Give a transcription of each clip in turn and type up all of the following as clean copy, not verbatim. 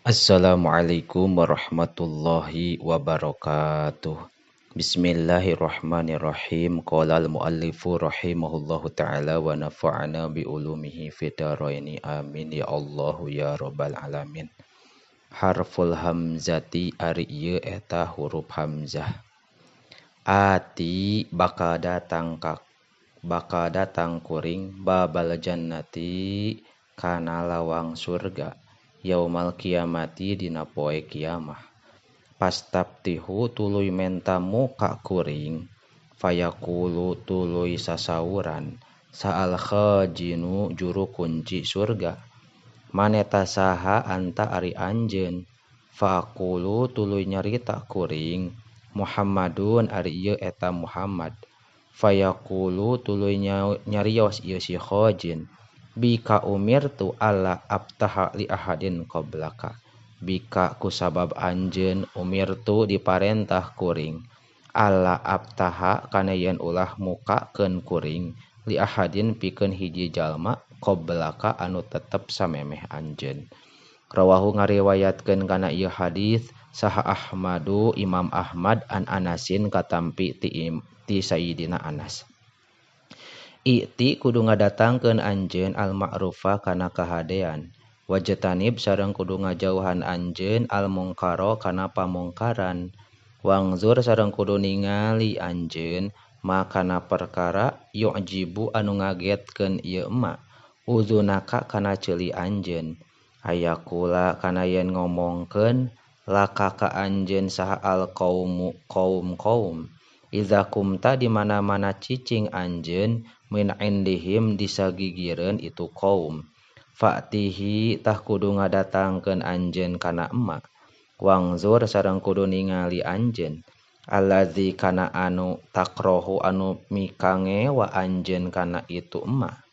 Assalamualaikum warahmatullahi wabarakatuh. Bismillahirrahmanirrahim. Qala al-muallifu rahimahullahu ta'ala wa nafa'ana bi ulumihi fid dharaini. Amin ya Allahu ya rabbal alamin. Harful hamzati ari ieu eta huruf hamzah. Ati bakal datang kuring babal jannati kana lawang surga yaumal kiamati dina poe kiamah. Pastabtihu tuluy menta muka kuring, fayaqulu tuluy sasauran sa'al khajinu juru kunci surga, maneta saha anta ari anjeun. Faqulu tuluy nyarita kuring, Muhammadun ari ieu eta Muhammad. Fayaqulu tuluy nyarios ieu si khajin, bika umirtu alla abtaha li ahadin qablaka. Bika kusabab anjeun umirtu diparentah kuring alla abtaha kana yen ulah mukakeun kuring li ahadin pikeun hiji jalma qablaka anu tetep samemeh anjeun. Rawahu ngariwayatkeun kana ieu hadis saha Ahmadu Imam Ahmad an Anasin katampi ti Sayyidina Anas. I'ti kudu ngadatangkeun anjeun al-ma'rufa kana kahadean, wajtanib sareng kudu ngajauhan anjeun al-mungkara kana pamungkaran, wangzur sareng kudu ningali anjeun ma kana perkara yu'jibu anu ngagetkeun ieu ma uzunaka kana ceuli anjeun, ayakula kana yen ngomongkeun laka ka anjeun saha al-qaumu kaum-kaum. Iza kumta di mana-mana cicing anjeun min indihim disagigireun itu kaum. Fa'tihi tah kudu ngadatangkeun anjeun kana emak, wangzur sareng kudu ningali anjeun allazi kana anu takrohu anu mikangewa anjeun kana itu emak.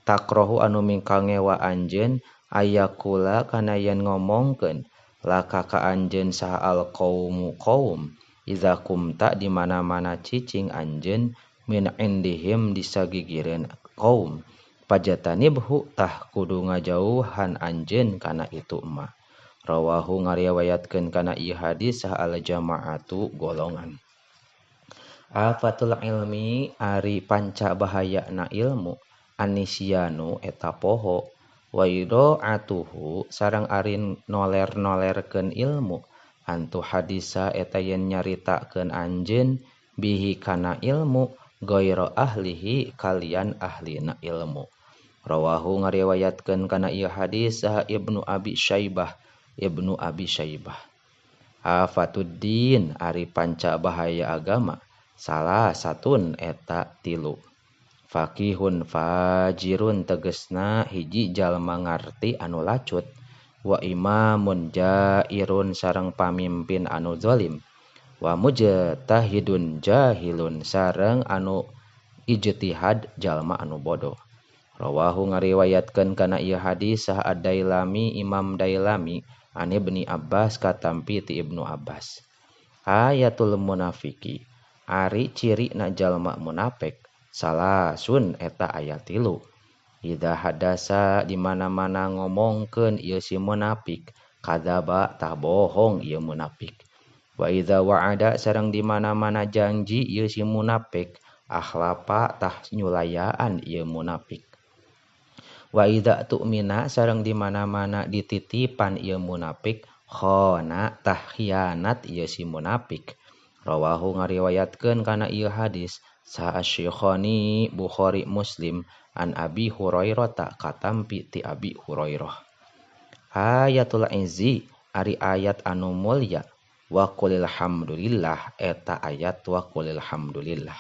Takrohu anu mikangewa anjeun ayakula kana yen ngomongkeun laka ka anjeun saha al qaumu kaum. Iza kumta di mana-mana cicing anjeun min indihim disagigireun kaum, pajatanibhu tah kudu ngajauhan anjeun kana itu emak. Rawahu ngariwayatkeun kana ieu hadis saha al jamaatu golongan. Afatul ilmi ari panca bahayana ilmu anisyanu eta poho, wa idaatuhu sareng ari noler-nolerkeun ilmu antu hadisa eta yen nyaritakeun anjeun bihi kana ilmu gaira ahlihi kalian ahlina ilmu. Rawahu ngariwayatkeun kana ieu hadis saha Ibnu Abi Syaibah. Ibnu Abi Syaibah. Afatuddin ari panca bahaya agama salah satun eta tilu. Faqihun fajirun tegesna hiji jalma ngarti anu lacut, wa imamun jairun sareng pamimpin anu zalim, wa mujtahidun jahilun sareng anu ijtihad jalma anu bodoh. Rawahu ngariwayatkeun kana ieu hadis saha Ad-Dailami Imam Dailami an Ibni Abbas katampi ti Ibnu Abbas. Ayatul munafiki ari cirina jalma munafik salasun eta aya tilu. Idza hadasa di mana-mana ngomongkeun ieu si munafik, kadzaba tah bohong ieu munafik. Wa idza wa'ada sareng di mana-mana janji ieu si munafik, akhlafa tah nyulayaan ieu munafik. Wa idza tu'mina sareng di mana-mana dititipan ieu munafik, khona tah khianat ieu si munafik. Rawahu ngariwayatkeun kana ieu hadis saha Syekhani Bukhari Muslim an Abi Hurairah katampi ti Abi Hurairah. Ayatul Izzi ari ayat anu mulya, wa qulil hamdulillah eta ayat wa qulil hamdulillah.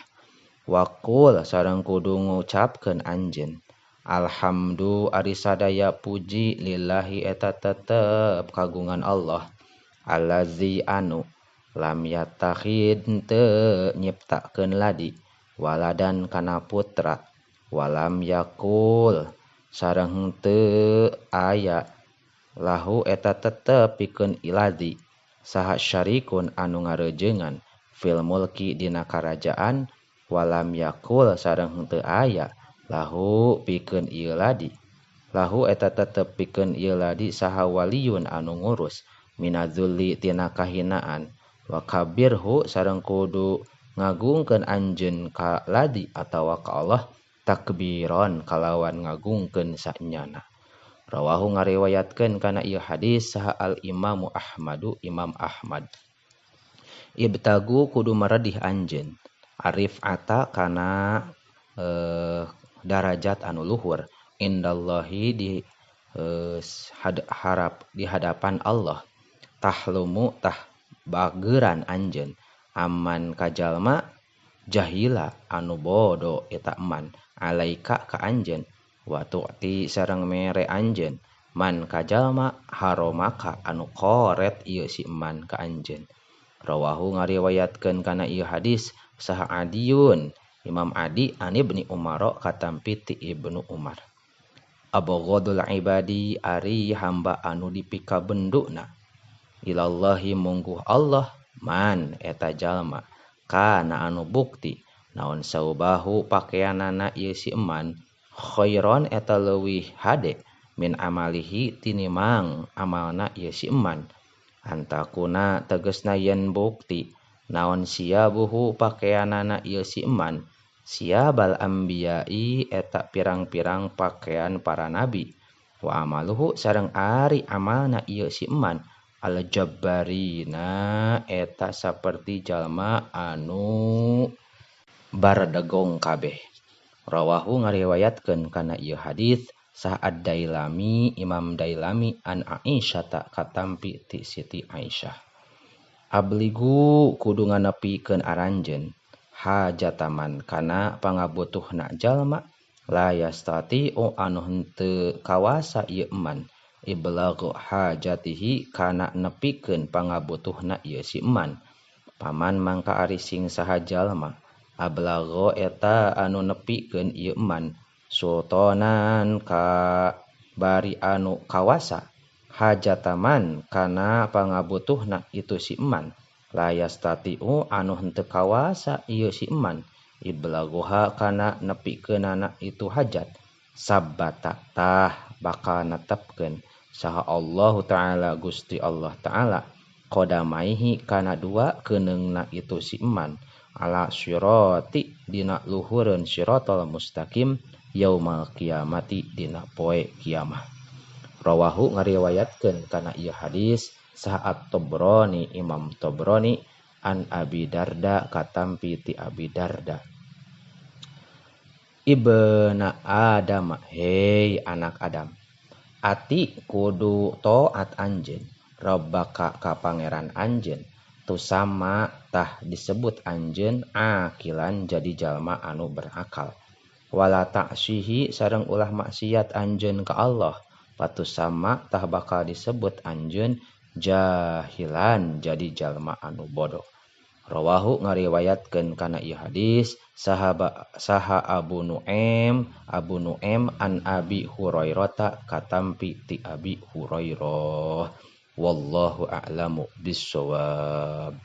Wa qul sareng kudu ngucapkeun anjeun alhamdu ari sadaya puji lillahi eta tetep kagungan Allah, allazi anu lam yattakhid teu nyiptakeun ladi waladan kana putra, walam yakul sareng teu aya lahu eta tetep pikeun ilazi saha syarikun anu ngarejengan fil mulki dina karajaan, walam yakul sareng teu aya lahu pikeun ieu ladi Lahu eta tetep pikeun ieu ladi saha waliyun anu ngurus minadzulli tina kahinaan wa kabirhu sareng kudu ngagungkeun anjeun ka ladi atawa ka Allah takbiron kalawan ngagungkeun sanyana. Rawahu ngariwayatkeun kana ieu hadis saha al Imamu Ahmadu Imam Ahmad. Ibtagu kudu maradih anjeun arif ata kana darajat anu luhur indallahi di harap di hadapan Allah tahlumu tah bageran anjeun aman kajalma jahila anu bodo eta eman alaika ka anjeun wa tu'ti sareng mere anjeun man kajalma haromaka anu koret ieu si eman ka anjeun. Rawahu ngariwayatkeun kana ieu hadis saha Adiyun Imam Adi an Ibni Umar katampi ti Ibnu Umar. Abghadul ibadi ari hamba anu dipikabenduna ilallahi mungguh Allah man eta jalma kana anu bukti naon saubahu pakeanana ieu si eman khairon eta leuwih hade min amalihi tinimang amalna ieu si eman. Antakuna tegesna yen bukti naon siabuhu pakeanana ieu si eman siabal anbiya'i eta pirang-pirang pakaian para nabi wa amaluhu sareng ari amalna ieu si eman al-jabbarina eta saperti jalma anu bardegong kabeh. Rawahu ngariwayatkeun kana ieu hadis sah ad-Dailami Imam Dailami an Aisyah katampi ti Siti Aisyah. Abligu kudu nganepikeun aranjeun hajataman kana pangabutuhna jalma la yastati'u anu henteu kawasa ieu eman iblaghu hajatihi kana nepikeun pangabutuhna ieu si eman. Paman mangka ari sing saha jalma ablagho eta anu nepikeun ieu eman sultanan ka bari anu kawasa hajataman kana pangabutuhna itu si eman la yastati'u anu henteu kawasa ieu si eman iblaghoha kana nepikeunana itu hajat sabata tah bakal netepkeun saha Allah Ta'ala Gusti Allah Ta'ala qadamaihi kana dua keuneungna itu si eman ala sirati dina luhureun siratal mustaqim yaumal kiamati dina poe kiamah. Rawahu ngariwayatkeun kana ieu hadis saha At-Tabrani Imam Tabrani an Abi Darda katampi ti Abi Darda. Ibna Adam, hei anak Adam, ati kudu taat anjeun rabbaka ka pangeran anjeun tusama tah disebut anjeun akilan jadi jalma anu berakal. Wala ta'sihi sareng ulah maksiat anjeun ka Allah patusama tah bakal disebut anjeun jahilan jadi jalma anu bodoh. Rawahu ngariwayatkeun kana ieu hadis saha Abu Nu'aim an Abi Hurairah katampi ti Abi Hurairah. Wallahu a'lamu bissawab.